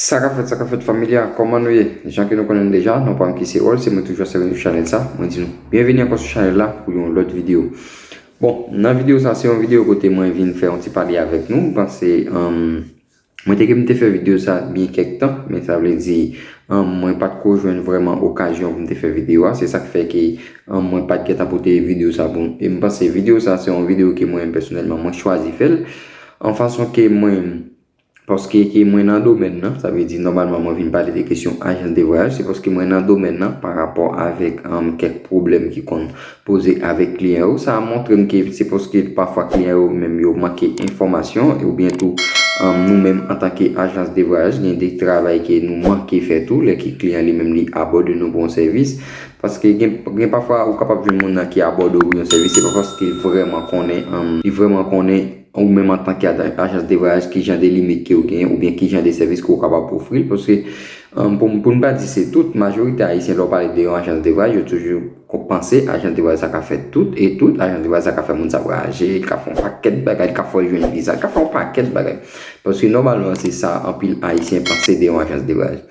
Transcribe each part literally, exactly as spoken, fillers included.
Sa k ap fèt, sa k ap fèt, fanmi a, kòman nou ye? Jan ke nou konnen deja, non pa m ki se Ol, se mwen toujou ap sèvi nou chanèl sa. Mwen di nou byenveni ankò sou chanèl la pou yon lòt videyo. Bon, nan videyo sa, se yon videyo kote mwen vin fè yon ti pale avèk nou, paske, um, mwen te ke m te fè videyo sa byen kèk tan, men sa vle di, um, mwen pa t ko jwenn vrèman okazyon pou m te fè videyo a, se sa k fè ke, um, mwen pa t gentan pote videyo sa pou nou. E m panse videyo sa, se yon videyo ke mwen pèsonèlman, mwen chwazi fè l, an fason ke mwen, paske ke mwen nan domèn nan, sa vle di nòmalman mwen vin pale de kesyon ajans de vwayaj, se paske mwen nan domèn nan pa rapò avèk, um, kèk pwoblèm ki konn poze avèk kliyan yo. Sa montre m ke se paske pafwa kliyan yo menm yo manke enfòmasyon, oubyen tou, um, nou menm antanke ajans de vwayaj, gen de travay ke nou manke fè tou, lè ke kliyan li menm li abòde nou pou yon sèvis. Paske gen, gen pafwa ou kapab jwenn moun nan ki abòde w pou yon sèvis, se pa paske li vrèman konnen, um, li vrèman konnen ou menm antanke ada-, ajans de vwayaj, ki jan de limit ke w genyen, oubyen ki jan de sèvis ke w kapab ofri l, paske, um, pou, pou n pa di se tout, majorite Ayisyen, lè w pale de yon ajans de vwayaj, yo toujou ko-, panse ajans de vwayaj sa ka fè tout e tout, ajans de vwayaj sa ka fè moun sa vwayaje, li ka fè yon pakèt bagay, li ka fè w jwenn viza, li ka fè yon pakèt bagay. Paske nòmalman, se sa anpil Ayisyen panse de yon ajans de vwayaj.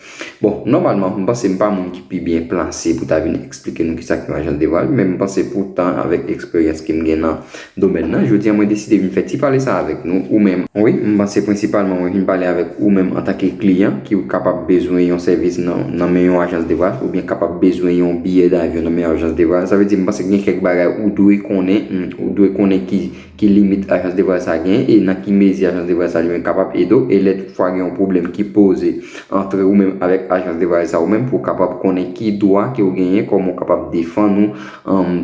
Bon, nòmalman, m panse m pa moun ki pi byen plase pou ta vin eksplike nou kisa ki yon ajans de vwayaj, men m panse pou tan avèk eksperyans ke m gen nan domèn nan, jodi a mwen deside vin fè ti pale sa avèk nou, ou menm. Wi, m panse prensipalman mwen vin pale avèk ou menm antanke kliyan ki kapab bezwen yon sèvis nan, nan men yon ajans de vwayaj, oubyen kapab bezwen yon biyè davyon nan men yon ajans de vwayaj. Sa vle di, m panse gen kèk bagay ou dwe konnen, hmm, ou dwe konnen ki ki limit ajans de vwayaj sa genyen e nan ki mezi ajans de vwayaj sa li menm kapab ede w, e lè toutfwa gen yon pwoblèm ki poze antre ou menm avèk ajans de vwayaj sa, ou menm pou w kapab konnen ki dwa ke w genyen, kòman w kapab defann ou, um,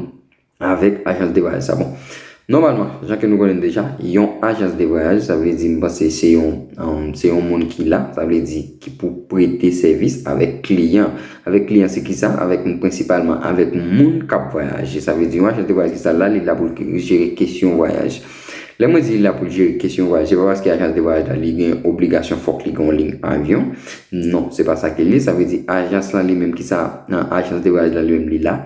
avèk ajans de vwayaj sa. Bon, nòmalman, jan ke nou konnen deja, yon ajans de vwayaj, sa vle di, m panse se yon, um, se yon moun ki la, sa vle di, ki pou prete sèvis avèk kliyan. Avèk kliyan, se kisa? Avèk, prensipalman avèk moun k ap vwayaje. Sa vle di, yon ajans de vwayaj ki sa la, li la pou l jere kesyon vwayaj. Lè mwen di li la pou l jere kesyon vwayaj, se pa paske ajans de vwayaj la, li gen obligasyon fòk li gen yon liy avyon. Non, se pa sa ke li ye. Sa vle di, ajans lan li menm ki sa, nan ajans de vwayaj la li menm li la.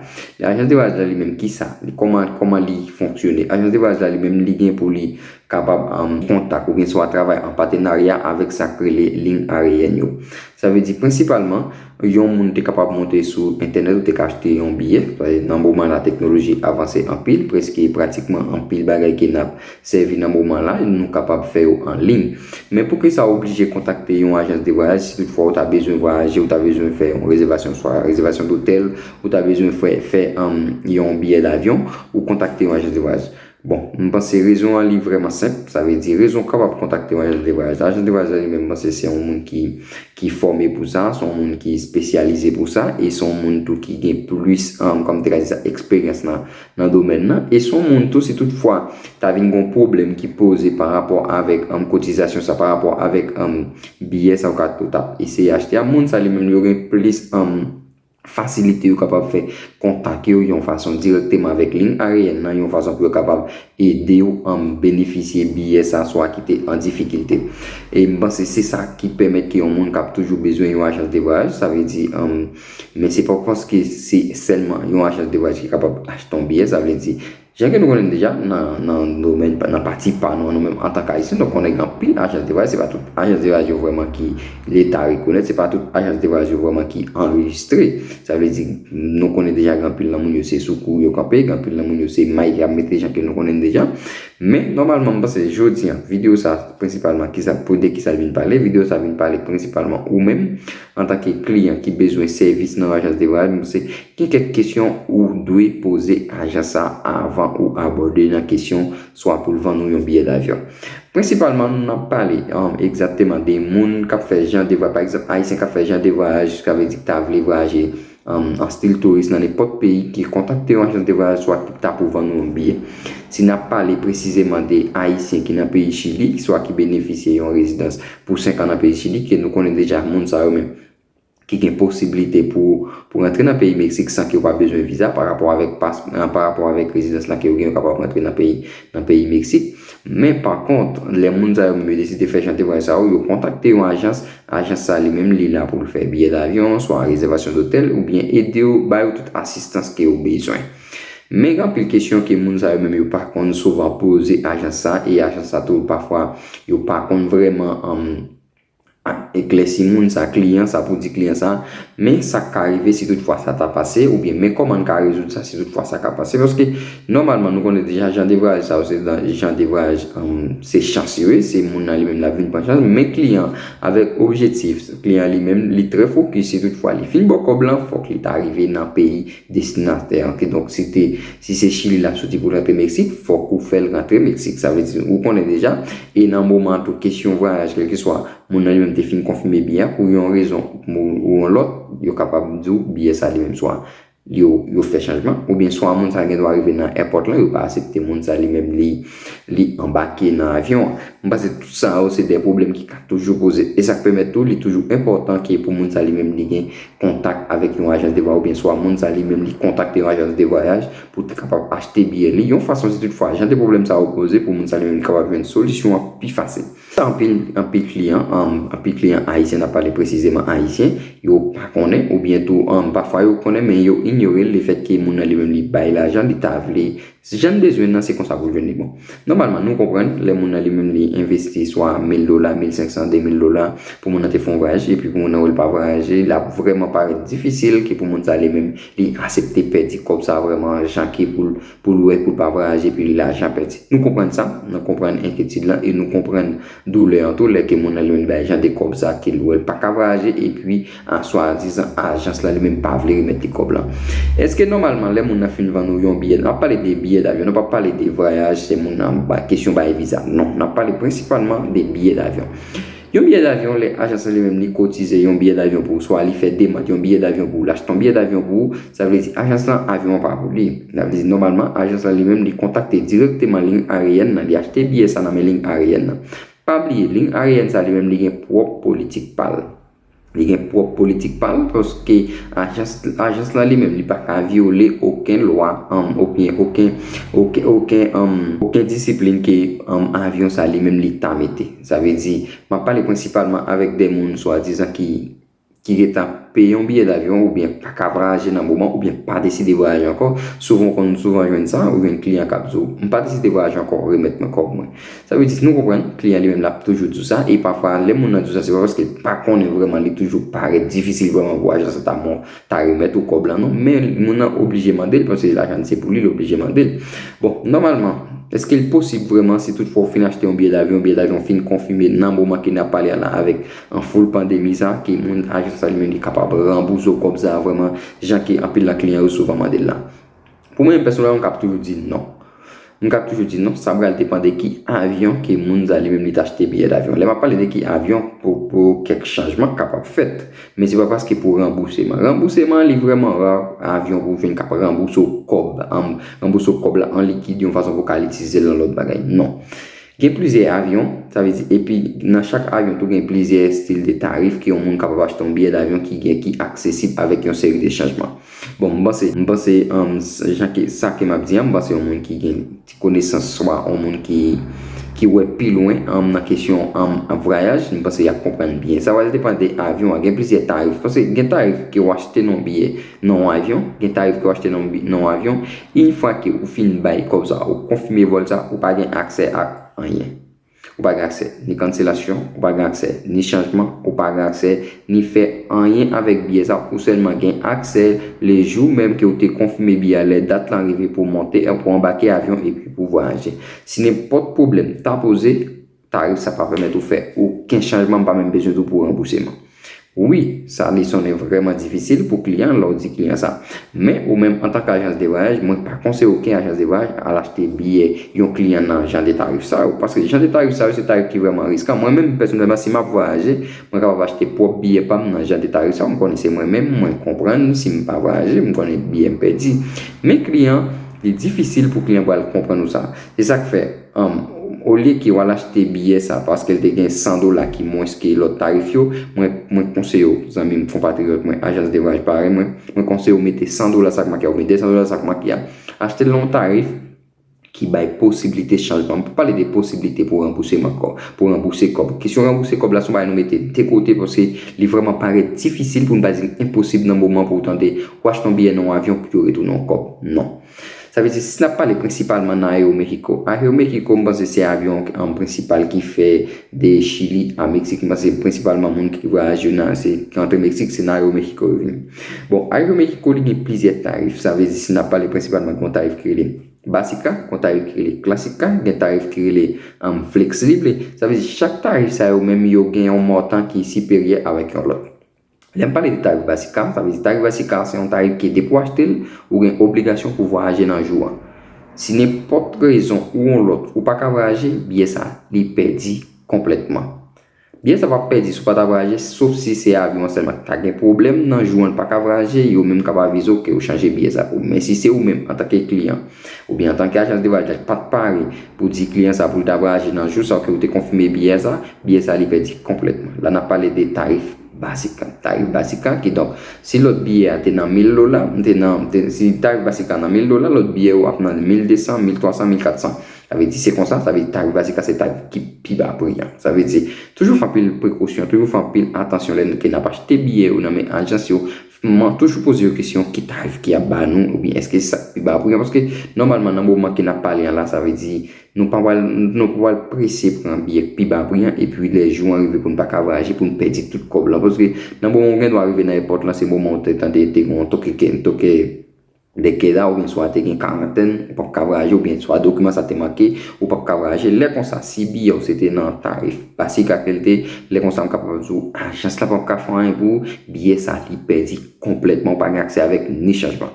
Ajans de vwayaj la li menm ki sa? Li, kòman, kòman li fonksyone? Ajans de vwayaj la li menm li gen pou li kapab, um, kontak oubyen swa travay an patenarya avèk sa k rele liy ayeyèn yo. Sa vle di, prensipalman, yon moun te kapab monte sou entènèt, ou te ka achte yon biyè. Nan moman la, teknoloji avanse anpil, prèske pratikman anpil bagay ke n ap sèvi nan moman la, nou kapab fè yo an liy. Men poukisa w oblije kontakte yon ajans de vwayaj si toutfwa ou ta bezwen vwayaje, ou ta bezwen fè yon rezèvasyon, swa rezèvasyon dotèl, ou ta bezwen fè, fè, um, yon biyè davyon, ou kontakte yon ajans de vwayaj? Bon, m panse rezon an li vrèman senp. Sa vle di rezon w kapab kontakte yon ajans de vwayaj. Ajans de vwayaj la li menm, m panse se yon moun ki, ki fòme pou sa, se yon moun ki espesyalize pou sa, e se yon moun tou ki gen plis, um, kòm te ka di sa, eksperyans nan, nan domèn nan. E se yon moun tou, si toutfwa ta vin gen yon pwoblèm ki poze pa rapò avèk, um, kotizasyon sa, pa rapò avèk, um, biyè sa ou ka, ou t ap eseye achte a, moun sa li menm yo gen plis, um, fasilite yo kapab fè kontak yo yon fason dirèkteman avèk liy ayeyèn nan, yon fason pou yo kapab ede w, um, benefisye biyè sa swa ki te an difikilte. E m panse se sa ki pèmèt ke yon moun k ap toujou bezwen yon ajans de vwayaj, sa vle di, um, men se pa paske se sèlman yon ajans de vwayaj ki kapab achte yon biyè, sa vle di, jan ke nou konnen deja, nan, nan domèn, nan pati pa nou, nou menm antanke Ayisyen, nou konnen gen anpil ajans de vwayaj, se pa tout ajans de vwayaj yo vrèman ki Leta rekonèt, se pa tout ajans de vwayaj yo vrèman ki anrejistre. Sa vle di, nou konnen deja gen anpil nan moun yo se sou kou yo kanpe, gen anpil nan moun yo se may y ap mete jan ke nou konnen deja. Men, nòmalman, m panse jodi a, videyo sa, prensipalman, kisa, pou de kisa l vin pale, videyo sa vin pale prensipalman ou menm, antanke kliyan ki bezwen sèvis nan ajans de vwayaj, m panse gen kèk kesyon ou dwe poze ajans sa avan ou abòde nan kesyon swa pou l vann ou yon biyè davyon. Prensipalman, n ap pale, um, egzakteman de moun k ap fè jan de vwayaj, pa egzanp, Ayisyen k ap fè jan de vwayaj, sa vle di ki ta vle vwayaje, um, an stil touris nan nenpòt peyi, ki kontakte yon ajans de vwayaj, swa ki ta pou vann ou yon biyè. Si n ap pale presizeman de Ayisyen ki nan peyi Chili, swa ki benefisye yon rezidans pou senk an nan peyi Chili, ke nou konnen deja moun sa yo menm ki gen posiblite pou, pou rantre nan peyi Meksik san ke yo pa bezwen viza pa rapò avèk pas-, pa rapò avèk rezidans la ke yo gen, yo kapab rantre nan peyi, nan peyi Meksik. Men, pa kont, lè moun sa yo menm yo deside fè jan de vwayaj sa yo, yo kontakte yon ajans, ajans sa li menm, li la pou l fè biyè davyon, swa rezèvasyon dotèl, oubyen ede yo, ba yo tout asistans ke yo bezwen. Men gen anpil kesyon ke moun sa yo menm yo pa konn souvan poze ajans sa, e ajans sa tou pafwa yo pa konn vrèman, um, eklèsi moun sa, kliyan sa, pou di kliyan sa, men sa k ka rive si toutfwa sa ta pase, oubyen men kòman n ka rezoud sa si toutfwa sa ka pase. Paske nòmalman nou konnen deja jan de vwayaj sa yo se jan de vwayaj se chans yo ye, se moun nan li menm l ap vin pran chans, men kliyan avèk objektif, kliyan li menm li trè fokis, si toutfwa li fin ba w kòb lan, fòk li ta rive nan peyi destinatè an. Kidonk si te, si se Chili l ap soti pou l rantre Meksik, fòk ou fè l rantre Meksik. Sa vle di ou konnen deja, e nan moman tou kesyon vwayaj, kèlkeswa moun nan li menm te fin konfime biyè a pou yon rezon ou yon lòt, yo kapab di w biyè sa li menm swa yo, yo fè chanjman, oubyen swa moun sa gen dwa rive nan èpòt lan, yo pa aksepte moun sa li menm li, li anbake nan avyon an. M panse tout sa yo se de pwoblèm ki ka toujou poze. E sa k pèmèt tou li toujou enpòtan ke pou moun sa li menm li gen kontak avèk yon ajans de vwayaj, oubyen swa moun sa li menm li kontakte yon ajans de vwayaj pou te kapab achte biyè li. Yon fason si toutfwa jan de pwoblèm sa yo poze pou moun sa li menm li kapab jwenn solisyon an pi fasil. Sa anpil, anpil kliyan, um, anpil kliyan ayisyen, n ap pale presizeman ayisyen, yo pa konnen, oubyen tou, um, pafwa yo konnen, men yo inyore l, lefètke moun nan li menm li bay lajan, li ta vle, jan l bezwen nan, se konsa pou l jwenn li. Bon, nòmalman, nou konprann, lè moun nan li menm li envesti swa mil dola, mil senk san, de mil dola, pou moun nan te fè yon vwayaj, epi pou moun nan wè l pa vwayaje, l ap vrèman parèt difisil ke pou moun sa li menm, li aksepte pèdi kòb sa vrèman, jan ke pou l pou l wè, pou l pa vwayaje, epi lajan pèdi. Nou konprann sa, nou konprann enkyetid lan, e nou konprann doulè an tou, lè ke moun nan li menm li bay jan de kòb sa, ke l wè l pa ka vwayaje, epi, a, swadizan ajans lan li menm pa vle remèt li kòb lan. Èske nòmalman, lè moun nan fin vann ou yon biyè, n ap pale de biyè davyon, nou p ap pale de vwayaj, se moun nan ba, kesyon bay viza. Non, n ap pale prensipalman de biyè davyon. Yon biyè davyon, lè ajans lan li menm li kotize yon biyè davyon pou ou, swa li fè demann yon biyè davyon pou ou, l achte yon biyè davyon pou ou, sa vle di ajans lan, avyon an pa pou li. Sa vle di nòmalman, ajans lan li menm li kontakte dirèkteman liy ayeyèn nan, li achte biyè sa nan men liy ayeyèn nan. Pa bliye, liy ayeyèn sa li menm li gen pwòp politik pa l. Li gen pwòp politik pa l, paske ajans, ajans lan li menm li pa ka vyole okenn lwa, um, oubyen okenn, okenn, okenn, um, okenn disiplin ke, um, avyon sa li menm li ta mete. Sa vle di, m ap pale prensipalman avèk de moun swadizan ki, ki gentan peye yon biyè davyon oubyen pa ka vwayaje nan moman oubyen pa deside vwayaje ankò. Souvan, ou konn souvan jwenn sa, ou jwenn kliyan k ap di w, "M pa deside vwayaje ankò, remèt mwen kòb mwen." Sa vle di, nou konprann, kliyan li menm l ap toujou di w sa, e pafwa, lè moun nan di w sa, se pa paske l pa konnen vrèman, li toujou parèt difisil vrèman pou ajans lan ta, ta remèt ou kòb lan, non, men moun nan oblije mande l, paske lajan se pou li, l oblije mande l. Bon, nòmalman, èske l posib vrèman, si toutfwa w fin achte yon biyè davyon, biyè davyon fin konfime nan moman ke n ap pale a la avèk an full pandemi sa, ke moun ajans la li menm li kapab ranbouse w kòb sa vrèman, jan ke anpil nan kliyan yo souvan mande l la? Pou mwen menm pèsonèlman, m k ap toujou di non. M k ap toujou di non, sa pral depann de ki avyon ke moun sa li menm li t achte biyè davyon. Lè m ap pale de ki avyon, pou, pou kèk chanjman kapab fèt. Men se pa paske pou ranbouseman. Ranbouseman, li vrèman ra, avyon pou w jwenn k ap ranbouse w kòb, an, ranbouse w kòb la an likid yon fason pou w ka al itilize l nan lòt bagay. Non. Gen plizyè avyon, sa vle di, epi nan chak avyon tou gen plizyè estil de tarif ke yon moun kapab achte yon biyè davyon ki gen, ki aksesib avèk yon seri de chanjman. Bon, m panse, m panse, um, jan ke, sa ke m ap di an, m panse yon moun ki gen ti konesans, swa yon moun ki, ki wè pi lwen, um, nan kesyon, um, vwayaj, m panse y ap konprann byen. Sa pral depann de avyon an, gen plizyè tarif. Paske gen tarif ke w achte nan yon biyè, nan yon avyon, gen tarif ke w achte nan yon bi-, nan yon avyon. Yon fwa ke ou fin bay kòb sa, ou konfime vòl sa, ou pa gen aksè ak anyen. Ou pa gen aksè ni kanselasyon, ou pa gen aksè ni chanjman, ou pa gen aksè ni fè anyen avèk biyè sa, ou sèlman gen aksè le jou menm ke ou te konfime biyè a, lè dat lan rive pou w monte, pou w anbake avyon epi pou w vwayaje. Si nenpòt pwoblèm ta poze, tarif sa pa pèmèt ou fè okenn chanjman, m pa menm bezwen di w pou ranbouseman. Wi, sa li sonnen vrèman difisil pou kliyan lè w di kliyan sa. Men ou menm antanke ajans de vwayaj, mwen pa konseye okenn ajans de vwayaj al achte biyè yon kliyan nan jan de tarif sa yo. Paske jan de tarif sa yo, se tarif ki vrèman riskan. Mwen menm, pèsonèlman, si m ap vwayaje, mwen kapab achte pwòp biyè pa m nan jan de tarif sa yo. M konnen se mwen menm, mwen konprann, si m pa vwayaje, m konnen biyè m pèdi. Men kliyan, li difisil pou kliyan pral konprann ou sa. Se sa k fè, um, olye ke w al achte biyè sa paske l te gen san dola ki mwens ke lòt tarif yo, mwen, mwen konseye w, zanmi m, konpatriyòt mwen, ajans de vwayaj parèy mwen, mwen konseye w mete san dola sa k make a, oubyen de san dola sa k make a, achte l nan yon tarif ki bay posiblite chanjman. M p ap pale de posiblite pou ranbouseman kò-, pou ranbouse kòb. Kesyon ranbouse kòb la, se yon bagay nou mete de kote, paske li vrèman parèt difisil, pou n pa di l enposib nan moman pou w tande, w achte yon biyè nan yon avyon pou yo retounen w kòb. Non. Sa vle di, si n ap pale prensipalman nan Aeromexico, Aeromexico, m panse se avyon an prensipal ki fè de Chili a Meksik. M panse prensipalman moun ki vwayaje nan, se, ki antre Meksik, se nan Aeromexico yo vini. Bon, Aeromexico, li gen plizyè tarif. Sa vle di, si n ap pale prensipalman, gen yon tarif ki rele Básica, gen yon tarif ki rele Clásica, gen tarif ki rele um, Flexible. Sa vle di, chak tarif sa yo menm, yo gen yon montan ki siperyè avèk yon lòt. Lè m pale de tarif Básica, sa vle di tarif Básica se yon tarif ke depi w achte l, ou gen obligasyon pou vwayaje nan jou an. Si nenpòt rezon ou yon lòt ou pa ka vwayaje, biyè sa li pèdi konplètman. Biyè sa p ap pèdi si w pa ta vwayaje, sof si se avyon an sèlman ki ta gen pwoblèm nan jou an, l pa ka vwayaje, yo menm k ap avize w ke yo chanje biyè sa pou ou. Men si se ou menm antanke kliyan, oubyen antanke ajans de vwayaj la ki pa t pare pou di kliyan sa pou l ta vwayaje nan jou sa ke ou te konfime biyè sa, biyè sa li pèdi konplètman. La n ap pale de tarif Básica. Tarif Básica, kidonk, si lòt biyè a te nan mil dola, m te nan, te, si tarif Básica nan mil dola, lòt biyè yo ap nan mil de san, mil twa san, mil kat san. Sa vle di se konsa, sa vle di tarif Básica se tarif ki pi ba pri an. Sa vle di, toujou fè anpil prekosyon, toujou fè anpil atansyon lè ke n ap achte biyè yo nan men ajans yo. Man, toujou poze yo kesyon ki tarif ki ap ba nou, oubyen èske se sa k pi ba pri an, paske nòmalman nan moman ke n ap pale an la, sa vle di nou pa pral, nou pa pral prese pran biyè k pi ba pri an, epi lè jou an rive pou n pa ka vwayaje, pou n pèdi tout kòb lan. Paske nan moman ou gen dwa rive nan èpòt lan, se moman ou te tande te gen yon toke, toke de keda, oubyen swa te gen karantèn, ou p ap ka vwayaje, oubyen swa dokiman sa te manke, ou p ap ka vwayaje. Lè konsa, si biyè w se te nan tarif Básica ke l te, lè konsa m kapab di w, ajans la p ap ka fè anyen pou ou, biyè sa li pèdi konplètman, ou pa gen aksè avèk ni chanjman.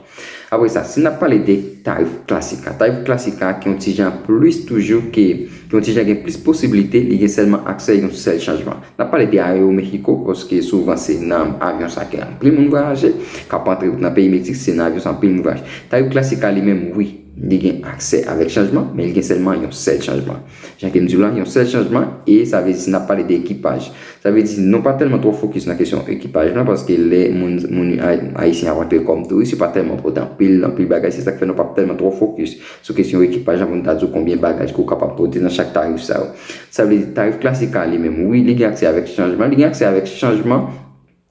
Apre sa, si n ap pale de tarif Clásica, tarif Clásica ki yon ti jan plis toujou ke, ki yon ti jan gen plis posiblite, li gen sèlman aksè yon sèl chanjman. N ap pale de Aeromexico, paske souvan se nan avyon sa ke anpil moun vwayaje, k ap antre nan peyi Meksik, se nan avyon sa anpil moun vwayaje. Tarif Clásica li menm, wi, li gen aksè avèk chanjman, men li gen sèlman yon sèl chanjman. Jan ke m di w la, yon sèl chanjman, e sa vle di si n ap pale de ekipaj. Sa vle di, nou pa tèlman twò fokis nan kesyon ekipaj lan, paske lè moun, moun ay-, ayisyen ap antre kòm touris, yo pa tèlman pote anpil, anpil bagay. Se sa k fè nou p ap tèlman twò fokis sou kesyon ekipaj lan pou n ta di w konbyen bagaj ke w kapab pote nan chak tarif sa yo. Sa vle di, tarif Clásica li menm, wi, li gen aksè avèk chanjman. Li gen aksè avèk chanjman,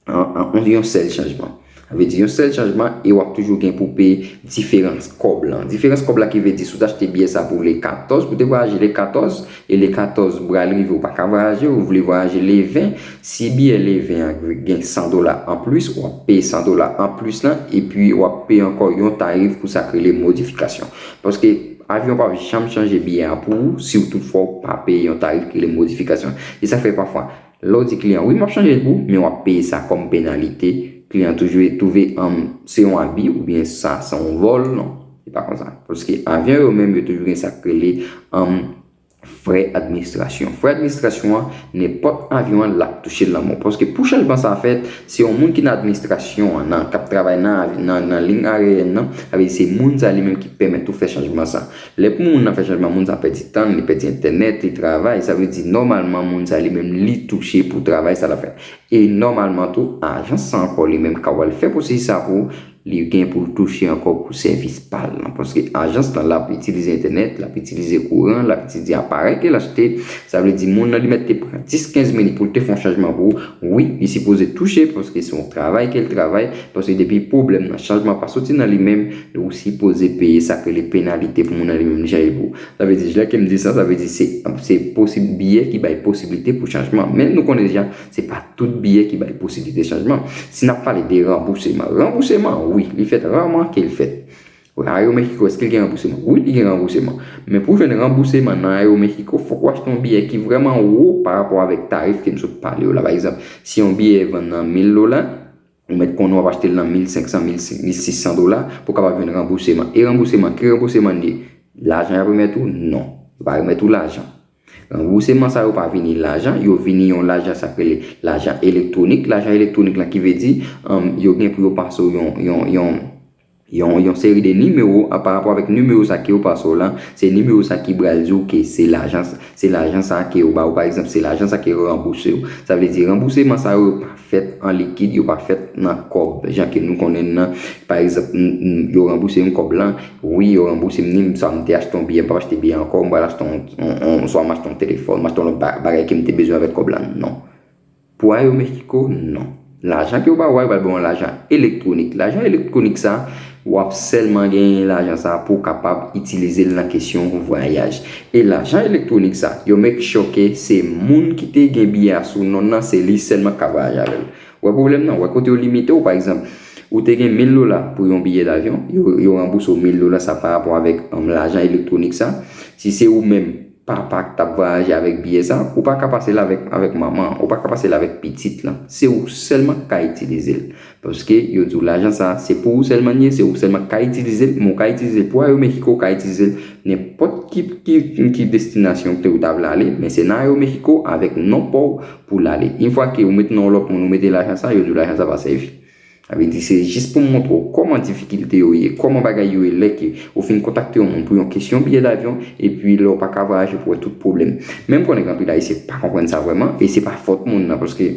an, an, yon sèl chanjman. Sa vle di, yon sèl chanjman, e w ap toujou gen pou peye diferans kòb lan. Diferans kòb la ki vle di, si w t achte biyè sa pou le katòz, pou w te vwayaje le katòz, e le katòz pral rive, ou pa ka vwayaje, ou vle vwayaje le ven, si biyè le ven an gen san dola anplis, w ap peye san dola anplis lan, epi w ap peye ankò yon tarif pou sa k rele modifikasyon. Paske avyon pa janm chanje biyè a pou ou, si w toutfwa w pa peye yon tarif ki rele modifikasyon. E sa fè pafwa, lè w di kliyan, wi, m ap chanje l pou ou, men w ap peye sa kòm penalite, kliyan toujou twouve, um, se yon abi, oubyen sa, se yon vòl, non, se pa konsa. Paske avyon yo menm, yo toujou gen sa k rele, um, frè administrasyon. Frè administrasyon an, nenpòt avyon an, l ap touche l nan men w. Paske pou chanjman sa fèt, se yon moun ki nan administrasyon an, nan, k ap travay nan, nan, nan liy ayeryèn nan, sa vle di se moun sa li menm ki pèmèt ou fè chanjman sa. Lè pou moun nan fè chanjman, moun sa pèdi tan, li pèdi entènèt, li travay, sa vle di nòmalman moun sa li menm li touche pou travay sa l ap fè. E nòmalman tou, ajans sa ankò li menm ka pral fè pwosesis sa pou ou, li gen pou l touche ankò pou sèvis pa l lan. Paske ajans lan, l ap itilize entènèt, l ap itilize kouran, l ap itilize aparèy ke l achte. Sa vle di moun nan li mèt te pran dis, kenz minit pou l te fè yon chanjman pou ou. Wi, li sipoze touche paske se yon travay ke l travay. Paske depi pwoblèm nan, chanjman pa soti nan li menm, ou sipoze peye sa k rele penalite pou moun nan li menm li chanje pou ou. Sa vle di, lè ke m di sa, sa vle di se, se posib biyè ki bay posiblite pou chanjman. Men nou konnen deja, se pa tout biyè ki bay posiblite chanjman. Si n ap pale de ranbouseman, ranbouseman, wi, li fèt raman ke l fèt. Aeromexico, èske l gen ranbouseman? Wi, li gen ranbouseman. Men pou w jwenn ranbouseman nan Aeromexico, fòk w achte yon biyè ki vrèman wo pa rapò avèk tarif ke m sot pale yo la. Pa egzanp, si yon biyè vann nan mil dola, ou mèt konnen w ap achte l nan mil senk san, mil sis san dola pou w kapab jwenn ranbouseman. E ranbouseman, ki ranbouseman l ye? Lajan y ap remèt ou? Non. Yo pa remèt ou lajan. Ranbouseman sa yo pa vini lajan, yo vini yon lajan sa k rele lajan elektwonik. Lajan elektwonik la ki vle di, um, yo gen pou yo pase w yon, yon, yon, yon, yon seri de nimewo, a, pa rapò avèk nimewo sa ke yo pase w la, se nimewo sa ki pral di w ke se lajan, se lajan sa ke yo ba w, pa egzanp, se lajan sa ke yo ranbouse w. Sa vle di ranbouseman sa yo pa fèt an likid, yo pa fèt nan kòb, jan ke nou konnen nan, pa egzanp, m, m, yo ranbouse m kòb lan, wi, yo ranbouse m ni, m, swa m te achte yon biyè, m p ap achte biyè ankò, m pral achte yon, yon, yon, swa m achte yon telefòn, m achte yon lòt ba-, bagay ke m te bezwen avèk kòb lan, non. Pou Aeromexico, non. Lajan ke yo ba w a, yo pral ba w yon lajan elektwonik. Lajan elektwonik sa, w ap sèlman genyen lajan sa pou w kapab itilize l nan kesyon vwayaj. E lajan elektwonik sa, yo make sure ke se moun ki te gen biyè a sou non nan, se li sèlman k ka vwayaje avè l. Ou wè pwoblèm nan, ou wè kote yo limite w, pa egzanp, ou te gen mil dola pou yon biyè davyon, yo, yo ranbouse w mil dola sa pa rapò avèk, um, lajan elektwonik sa. Si se ou menm, papa k t ap vwayaje avèk biyè sa, ou pa ka pase l avèk, avèk manman an, ou pa ka pase l avèk pitit lan. Se ou sèlman k ka itilize l. Paske yo di w lajan sa, se pou ou sèlman l ye, se ou sèlman k ka itilize l, men ou ka itilize l pou Aeromexico, ou ka itilize l nenpòt ki, ki, ki destinasyon ke ou ta vle ale, men se nan Aeromexico avèk non pa w pou l ale. Yon fwa ke ou mete non lòt moun, ou mete lajan sa, yo di w lajan sa pa sèvi. Sa vle di se jis pou m montre w kòman difikilte yo ye, kòman bagay yo ye lè ke ou fin kontakte yon moun pou yon kesyon biyè davyon, epi lè w pa ka vwayaje pou wè tout pwoblèm. Men m konnen gen anpil Ayisyen pa konprann sa vrèman, e se pa fòt moun nan, paske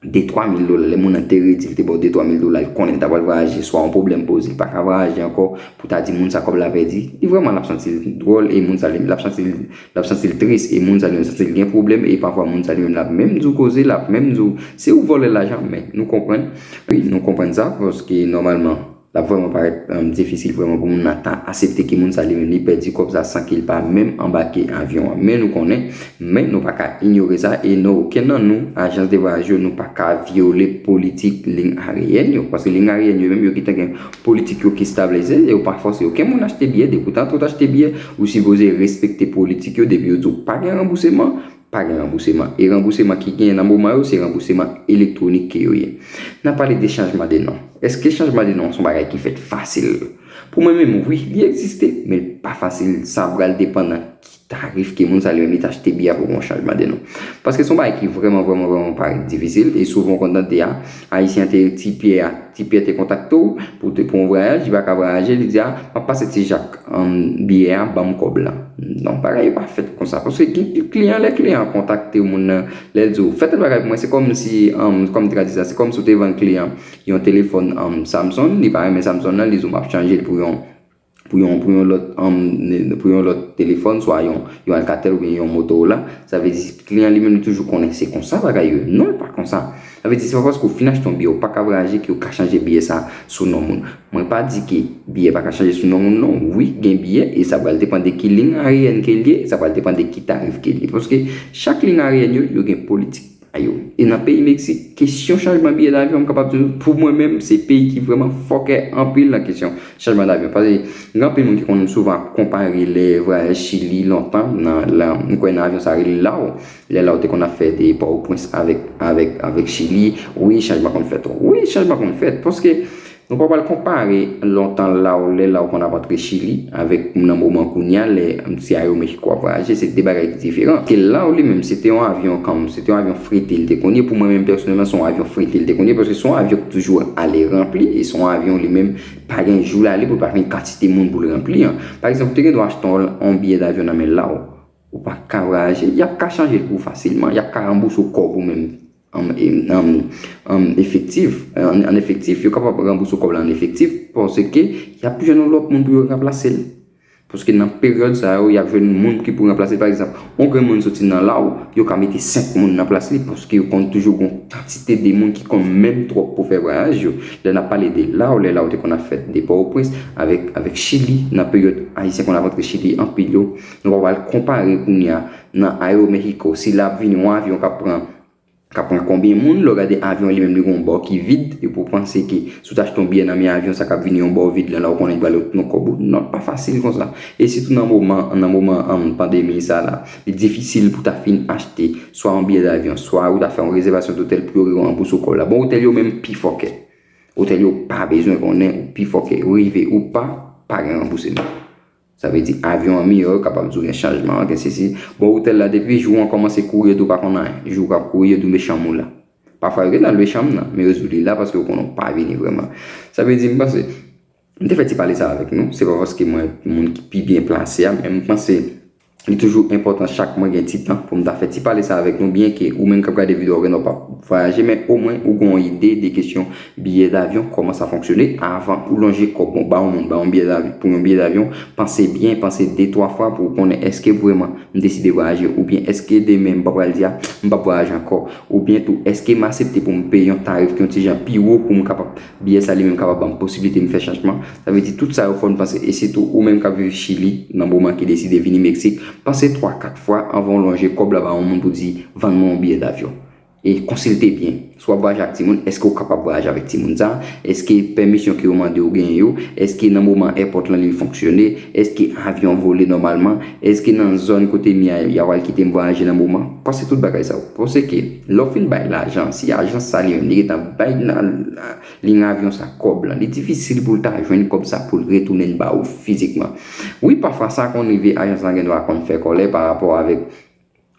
de twa mil dola, lè moun nan te redi l te ba w de twa mil dola, l konnen l ta pral vwayaje, swa yon pwoblèm poze, l pa ka vwayaje ankò, pou ta di moun sa kòb la pèdi, li vrèman l ap santi l dwòl, e moun sa li, l ap santi l, l ap santi l tris, e moun sa li menm santi l gen pwoblèm, e pafwa moun sa li menm l ap menm di w koze, l ap menm di w, se ou vòlè lajan, men nou konprann. Wi, nou konprann sa, paske nòmalman, l ap vrèman parèt, um, difisil vrèman pou moun nan ta aksepte ke moun sa li menm li pèdi kòb sa san ke l pa menm anbake avyon an. Men nou konnen, men nou pa ka inyore sa, e nou, okenn nan nou, ajans de vwayaj yo, nou pa ka vyole politik liy ayeyèn yo, paske liy ayeyèn yo menm yo gentan gen politik yo ki establize, e yo pa fòse okenn moun achte biyè, depi w ta antre w ta achte biyè, ou sipoze respekte politik yo, depi yo di w pa gen ranbouseman, pa gen ranbouseman. E ranbouseman ki genyen nan moman yo, se ranbouseman elektwonik ke yo ye. N ap pale de chanjman de non. Èske chanjman de non se yon bagay ki fèt fasil? Pou mwen menm, wi, li egziste, men li pa fasil. Sa pral depann nan ki tarif ke moun sa li menm li t achte biyè a pou yon chanjman de non. Paske se yon bagay ki vrèman, vrèman, vrèman parèt difisil, e souvan w konn tande a, Ayisyen te, Ti Pyè a, Ti Pyè te kontakte w pou te, pou yon vwayaj, li pa ka vwayaje, li di, a, m ap pase Ti Jak, um, biyè a, ban m kòb la. Non, bagay yo pa fèt konsa. Paske gen kliyan, lè kliyan an kontakte w, moun nan, lè l di w, fè tèl bagay pou mwen, se kòmsi, um, kòm m te ka di sa, se kòmsi w te vann kliyan yon telefòn, um, Samsung, li pa renmen Samsung nan, li di w, m ap chanje l pou yon, pou yon, pou yon lòt, um, pou yon lòt telefòn, swa yon, yon Alcatel oubyen yon Motorola. Sa vle di, kliyan li menm, li toujou konnen se konsa bagay yo. Non, li pa konsa. Sa vle di, se pa paske w fin achte yon biyè, ou pa ka vwayaje, ke yo ka chanje biyè sa sou non moun. Mwen pa di ke biyè pa ka chanje sou non moun, non. Wi, gen biyè, e sa pral depann de ki liy ayeyèn ke l ye, e sa pral depann de ki tarif ke l ye. Paske chak liy ayeyèn yo, yo gen politik pa yo. E nan peyi Meksik, kesyon chanjman biyè davyon, m kapab di w, pou mwen menm, se peyi ki vrèman fòkè anpil nan kesyon chanjman davyon. Paske gen anpil moun ki konn souvan ap konpare lè vwayaj Chili lontan, nan, la, m kwè nan avyon sa rele Lao. Lè Lao te konn ap fè de Pòtoprens avèk, avèk, avèk Chili, wi, chanjman konn fèt. Wi, chanjman konn fèt. Paske nou pa pral konpare lontan Lao, lè Lao konn ap antre Chili, avèk nan moman kounye a, lè, um, se Aeromexico ap vwayaje, se de bagay ki diferan. Ke Lao li menm, se te yon avyon, kòm, se te yon avyon frete li te konn ye. Pou mwen menm, pèsonèlman, se yon avyon frete li te konn ye, paske se yon avyon ki toujou ale ranpli, e se yon avyon li menm, pa gen jou l ale pou l pa gen kantite moun pou l ranpli an. Pa egzanp, ou te gen dwa achte yon, yon biyè davyon nan men Lao. Ou pa ka vwayaje, y ap ka chanje l pou ou fasilman, y ap ka ranbouse w kòb ou menm, um, e, um, um, efektif, an, an efektif, yo kapab ranbouse w kòb la an efektif, paske y ap jwenn yon lòt moun pou yo ranplase l. Paske nan peryòd sa yo, y ap jwenn moun ki pou ranplase l. Pa egzanp, yon grenn moun soti nan Lao, yo ka mete senk moun nan plas li, paske yo konn toujou gon kantite de moun ki konn menm twòp pou fè vwayaj yo. Lè n ap pale de Lao, lè Lao te konn ap fèt de Pòtoprens avèk, avèk Chili, nan peryòd Ayisyen konn ap antre Chili anpil yo, nou pa pral konpare kounye a nan Aeromexico, si l ap vini yon avyon k ap pran, k ap pran konbyen moun, lè w gade avyon li menm li gen yon bò ki vid, epi w panse ke si w ta achte yon biyè nan men avyon sa k ap vini yon bò vid lan, la w konnen li pral ret nan kòb ou. Non, pa fasil konsa. E sitou nan moman, nan moman, um, pandemi sa la, li difisil pou w ta fin achte swa yon biyè davyon, swa ou ta fè yon rezèvasyon dotèl pou yo ranbouse w kòb la. Bon, otèl yo menm pi fòkè. Otèl yo pa bezwen konnen ou pi fòkè. Ou rive ou pa, pa gen ranbouseman. Sa vle di avyon an miyò, yo kapab di w gen chanjman, gen sesi. Bon, otèl la, depi jou an kòmanse kouri, yo di w pa konn anyen. Jou w ap kouri, yo di w men chanm ou la. Pafwa, yo gentan lwe chanm nan, men yo di w li la paske yo konnen w pa vini vrèman. Sa vle di, m panse, m te fè ti pale sa avèk nou. Se pa paske mwen moun ki pi byen plase a, men m panse Li toujou enpòtan chak mwen gen ti tan pou m ta fè ti pale sa avèk nou, byenke ou menm k ap gade videyo a, ou gen dwa p ap vwayaje, men omwen ou gen yon ide de kesyon biyè davyon, kòman sa fonksyone. Avan ou lonje kòb ou ba yon moun, ba yon biyè davyon, pou yon biyè davyon, panse byen, panse de twa fwa pou w konnen èske vrèman m deside vwayaje, oubyen èske demen m pa pral di a, m p ap vwayaje ankò, oubyen tou èske m aksepte pou m peye yon tarif ki yon ti jan pi wo pou m kapab, biyè sa li menm kapab ban m posiblite m fè chanjman. Sa vle di tout sa yo fò n panse, e sitou ou menm k ap viv Chili nan moman ki deside vini Meksik, panse twa kat fwa anvan w lonje kòb la ba yon moun pou di vann mwen yon biyè davyon. E konsilte byen. Si w ap vwayaje ak timoun, èske w kapab vwayaje avèk timoun sa? Èske pèmisyon ke yo mande w genyen yo? Èske nan moman èpòt lan li fonksyone? Èske avyon an vole nòmalman? Èske nan zòn kote m ye a, y a pral kite m vwayaje nan moman? Panse tout bagay sa yo. Panse ke lè w fin bay lajan, si ajans sa li menm li gentan bay nan liy avyon sa kòb lan, li difisil pou l ta jwenn kòb sa pou l retounen ba ou fizikman. Wi, pafwa sa konn rive, ajans lan gen dwa konn fè kòlè pa rapò avèk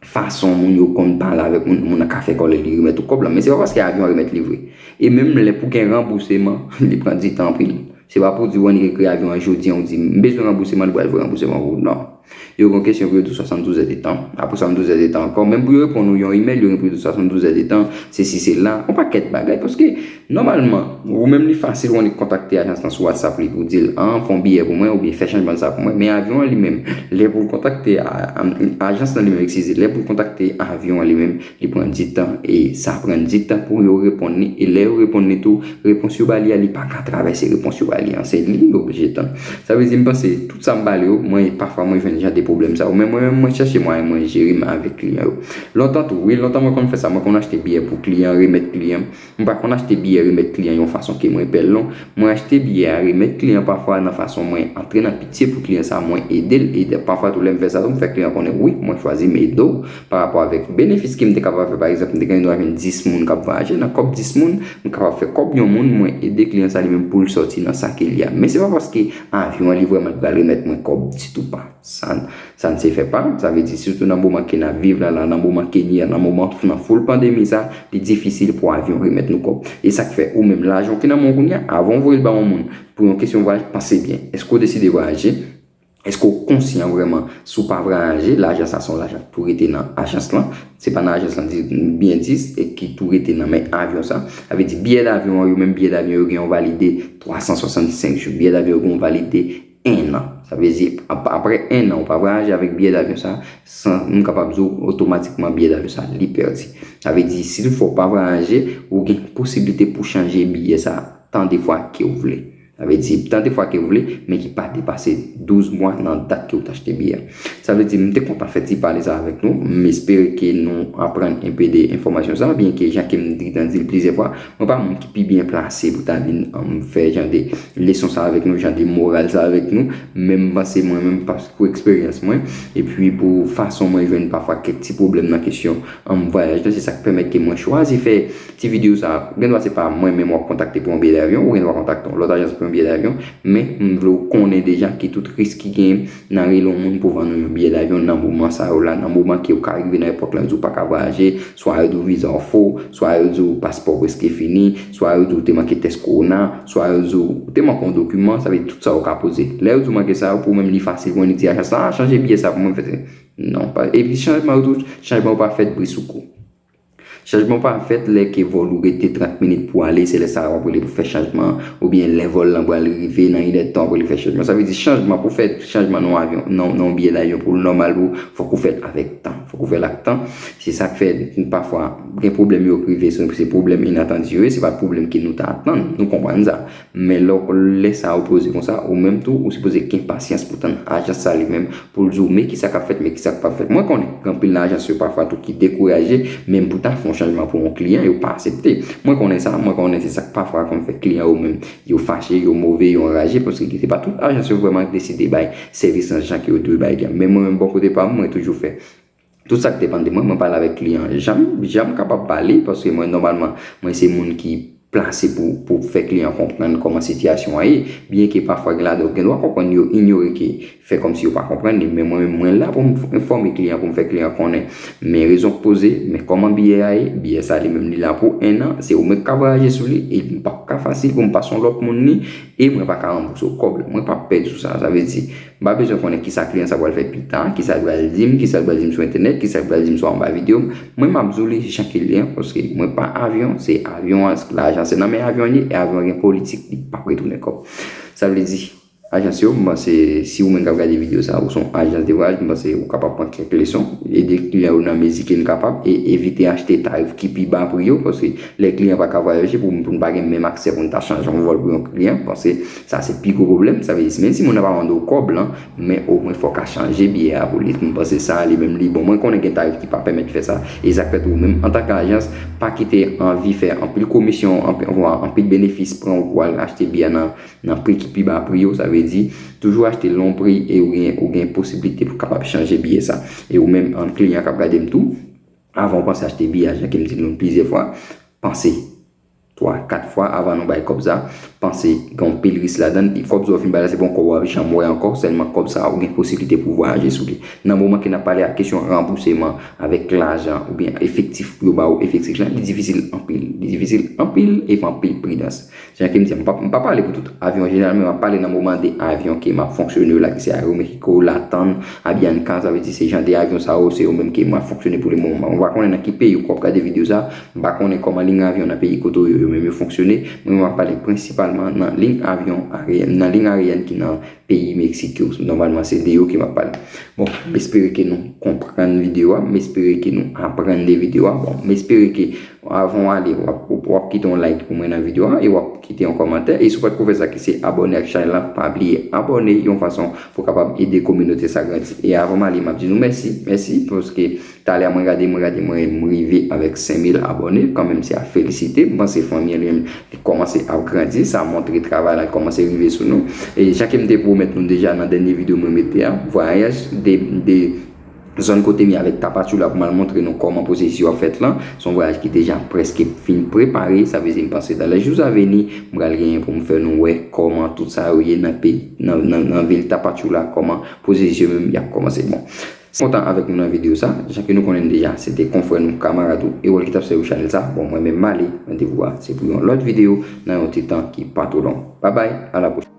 fason moun yo konn pale avèk moun, moun nan ka fè kòlè li remèt ou kòb lan. Men se pa paske avyon an remèt li vre. E menm lè pou gen ranbouseman, li pran di tan anpil. Se pa pou di w annik ekri avyon an jodi an, ou di, "M bezwen ranbouseman," li pral voye ranbouseman pou ou. Non. Yo gen yon kesyon pou yo di w swasanndouz èdtan. Apre swasanndouz èdtan ankò, menm pou yo reponn ou yon imèl, yo gen pou yo di w swasanndouz èdtan, sesi, sela, yon pakèt bagay. Paske, nòmalman, ou menm li fasil, ou annik kontakte ajans lan sou WhatsApp li pou di l, "An, fè yon biyè pou mwen," oubyen "Fè chanjman sa pou mwen." Men avyon an li menm, lè pou l kontakte a, a, ajans lan li menm, eskize, lè pou l kontakte avyon an li menm, li pran di tan, e sa pran di tan pou yo reponn li, e lè yo reponn li tou, repons yo ba li a, li pa ka travèse repons yo ba li an, se li yo oblije tann. Sa vle di, m panse, tout sa m pale yo, mwen, pafwa, mwen jwenn jan de pwoblèm sa yo, men mwen menm, mwen chèche mwayen mwen jere m avèk kliyan yo. Lontan tou, wi, lontan mwen konn fè sa, mwen konn achte biyè pou kliyan, remèt kliyan. M pa konn achte biyè, remèt kliyan yon fason ke mwen pè l, non. Mwen achte biyè a, remèt kliyan pafwa nan fason mwen antre nan pitye pou kliyan sa, mwen ede l, e pafwa tou lè m fè sa tou, m fè kliyan konnen, wi, mwen chwazi m ede w pa rapò avèk benefis ke m te kapab fè. Pa egzanp, m te gen dwa jwenn dis moun k ap vwayaje, nan kòb dis moun, m kapab fè kòb yon moun, mwen ede kliyan sa li menm pou l sòti nan sa ke l ye a. Men se pa paske avyon an li vrèman pral remèt mwen kòb ditou pa. Sa, sa n se fè pa, sa vle di sitou nan moman ke n ap viv la, la, nan moman ke n ye a, nan moman, nan full pandemi sa, li difisil pou avyon remèt nou kòb. E sa k fè ou menm lajan w ki nan men w kounye a, avan w voye l ba yon moun pou yon kesyon vwayaj, panse byen. Èske w deside vwayaje? Èske w konsyan vrèman si w pa vwayaje, lajan sa se yon lajan ki tou rete nan ajans lan? Se pa nan ajans lan di, byen di, e ki tou rete nan men avyon sa. Sa vle di biyè davyon an, yo menm biyè davyon yo gen yon valide twa san swasannsenk jou. Biyè davyon yo gen yon valide en an. Sa vle di, ap-, apre en an, ou pa vwayaje avèk biyè davyon sa, san, m kapab di w, otomatikman, biyè davyon sa, li pèdi. Sa vle di, si toutfwa w pa vwayaje, ou gen posiblite pou chanje biyè sa tan de fwa ke w vle. Sa vle di, tan de fwa ke w vle, men ki pa depase douz mwa nan dat ke w t achte biyè. Sa vle di, m te kontan fè ti pale sa avèk nou. M espere ke nou aprann enpe de enfòmasyon sa, byenke jan ke m te gentan di l plizyè fwa, mwen pa moun ki pi byen plase pou ta vin, um, fè jan de leson sa avèk nou, jan de moral sa avèk nou, men m panse mwen menm, paske pou eksperyans mwen, epi pou fason mwen jwenn pafwa kèk ti pwoblèm nan kesyon, um, vwayaj la, se sa k pèmèt ke mwen chwazi fè ti videyo sa. Gen dwa se pa mwen menm w ap kontakte pou yon biyè davyon, ou gen dwa kontakte yon lòt ajans pou yon biyè davyon, men m vle w konnen deja ki tout risk ki genyen nan rele yon moun pou vann ou yon biyè davyon nan moman sa yo la, nan moman ke w ka rive nan èpòt lan, yo di w pa ka vwayaje, swa yo di w viza w fo, swa yo di w paspò w prèske fini, swa yo di w te manke tès kowona, swa yo di w te manke yon dokiman, sa vle di tout sa yo ka poze. Lè yo di w manke sa yo, pou ou menm li fasil pou w di ajans lan, "A, chanje biyè sa pou mwen," fè non, pa, epi chanjman yo tou, chanjman yo pa fèt bri sou kou. Chanjman pa fèt lè ke vòl ou rete trant minit pou ale, se lè sa a w ap rele pou fè chanjman, oubyen lè vòl lan pral rive nan inèdtan w ap rele fè chanjman. Sa vle di chanjman, pou fè chanjman nan yon avyon, nan, nan yon biyè davyon pou l nòmal pou ou, fòk ou fè l avèk tan. Fòk ou fè l ak tan. Se sa k fè pafwa gen pwoblèm yo k rive, se, se pwoblèm inatandi yo ye, se pa pwoblèm ke nou ta atann, nou konprann sa. Men lè, lè sa a ou poze konsa, ou menm tou, ou sipoze gen pasyans pou tann ajans sa li menm, pou l di w, men kisa k ap fèt, men kisa k p ap fèt. Mwen konnen, gen anpil nan ajans yo pafwa tou ki dekouraje, menm pou ta fè yon chanjman pou yon kliyan, yo pa aksepte. Mwen konnen sa, mwen konnen se sa k pafwa konn fè kliyan yo menm, yo fache, yo move, yo anraje, paske se pa tout ajans yo vrèman deside bay sèvis lan jan ke yo dwe bay li a. Men mwen menm, bò kote pa m, mwen toujou fè tout sa k depann de mwen, mwen pale avèk kliyan an. Jan m, jan m kapab pale, paske mwen, nòmalman, mwen se moun ki plase pou, pou fè kliyan konprann kòman sitiyasyon an ye. Byenke pafwa gen ladan yo gen dwa konprann, yo inyore, ke fè kòmsi yo pa konprann li, men mwen menm, mwen la pou m enfòme kliyan, pou m fè kliyan konnen, men rezon k poze, men kòman biyè a ye, biyè sa li menm li la pou en an, se ou menm k ka vwayaje sou li, e m p ap ka fasil pou m pase yon lòt moun li, e mwen pa ka ranbouse w kòb la. Mwen p ap pèdi sou sa, sa vle di, M pa bezwen konnen kisa kliyan sa pral fè pita, kisa l pral di m, kisa l pral di m sou entènèt, kisa l pral di m sou anba videyo m. Mwen, m ap di w li jan ke l ye an, paske mwen pa avyon, se avyon an, lajan se nan men avyon an ye, e avyon an gen politik, li p ap retounen kòb. Sa vle di, ajans yo, m panse, si ou menm k ap gade videyo sa, ou se yon ajans de vwayaj, m panse ou kapab pran kèk leson, ede kliyan yo nan mezi ke n kapab, e evite achte tarif ki pi ba pri yo, paske lè kliyan pa ka vwayaje, pou, pou n pa gen menm aksè pou n ta chanje yon vòl pou yon kliyan, m panse sa se pi gwo pwoblèm. Sa vle di, menm si moun nan pa mande w kòb lan, men omwen fò w ka chanje biyè a pou li. M panse sa, li menm, li bon. Mwen konnen gen tarif ki pa pèmèt fè sa. E sa k fè tou, ou menm, antanke ajans, pa kite anvi fè anpil komisyon, anpil, anpil benefis, pran w pou al achte biyè nan, nan pri ki pi ba pri yo. Sa vle di, toujou achte l nan yon pri e ou gen, ou gen posiblite pou kapab chanje biyè sa. E ou menm, an kliyan k ap gade m tou, avan w panse achte biyè a, jan ke m di nou plizyè fwa, panse twa, kat fwa avan nou bay kòb sa. Panse gen yon pil risk ladan l. Kòb sa w fin bay la, se pa yon kòb w ap janm wè ankò, sèlman kòb sa ou gen posiblite pou vwayaje sou li. Nan moman ke n ap pale a kesyon ranbouseman avèk lajan oubyen efektif pou yo ba ou efektif lan, li difisil anpil. Li difisil anpil e fè anpil pridans. Jan ke m di, m pa, m pa pale pou tout avyon an jeneral, men m ap pale nan moman de avyon ke m ap fonksyone yo la, ki se Aeroméxico, Latam, Avianca, sa vle di se jan de avyon sa yo, se yo menm ke m ap fonksyone pou le moman. Mwen pa konnen nan ki peyi ou k ap gade videyo sa, m pa konnen kòman liy avyon nan peyi kote w yo, yo menm yo fonksyone, men m ap pale prensipalman nan liy avyon aryèn, nan liy aryèn ki nan peyi Meksik yo, nòmalman se de yo ke m ap pale. Bon, m espere ke nou konprann videyo a, m espere ke nou aprann de videyo a. Bon, m espere ke avan w ale, w ap, w ap kite yon like pou mwen nan videyo a, e w ap kite yon kòmantè. E si w pa t ko fè sa ki se abòne ak chanèl la, pa bliye abòne yon fason pou w kapab ede kominote sa grandi. E avan m ale, m ap di nou mèsi, mèsi, paske talè a mwen gade, mwen gade, mwen, m rive avèk senk mil abòne, kanmenm se a felisite. M panse fanmi an li menm, li kòmanse ap grandi, sa montre travay la kòmanse rive sou nou. E jan ke m te pwomèt nou deja nan dènye videyo mwen mete a, vwayaj de, de zòn kote m ye avèk Tapachula pou m al montre nou kòman pwosesi yo ap fèt lan. Se yon vwayaj ki deja prèske fin prepare, sa vle di m panse dans les jours à venir, m pral genyen pou m fè nou wè kòman tout sa yo ye nan peyi, nan, nan, nan vil Tapachula, kòman pwosesi yo menm y ap kòmanse. Bon, si w kontan avèk nou nan videyo sa, jan ke nou konnen deja, se te konfrè nou, kamarad ou, Erol ki t ap sèvi w chanèl sa. Bon, mwen menm m ale, randevou a se pou yon lòt videyo nan yon ti tan ki pa twò long. Babay, a la pwochèn.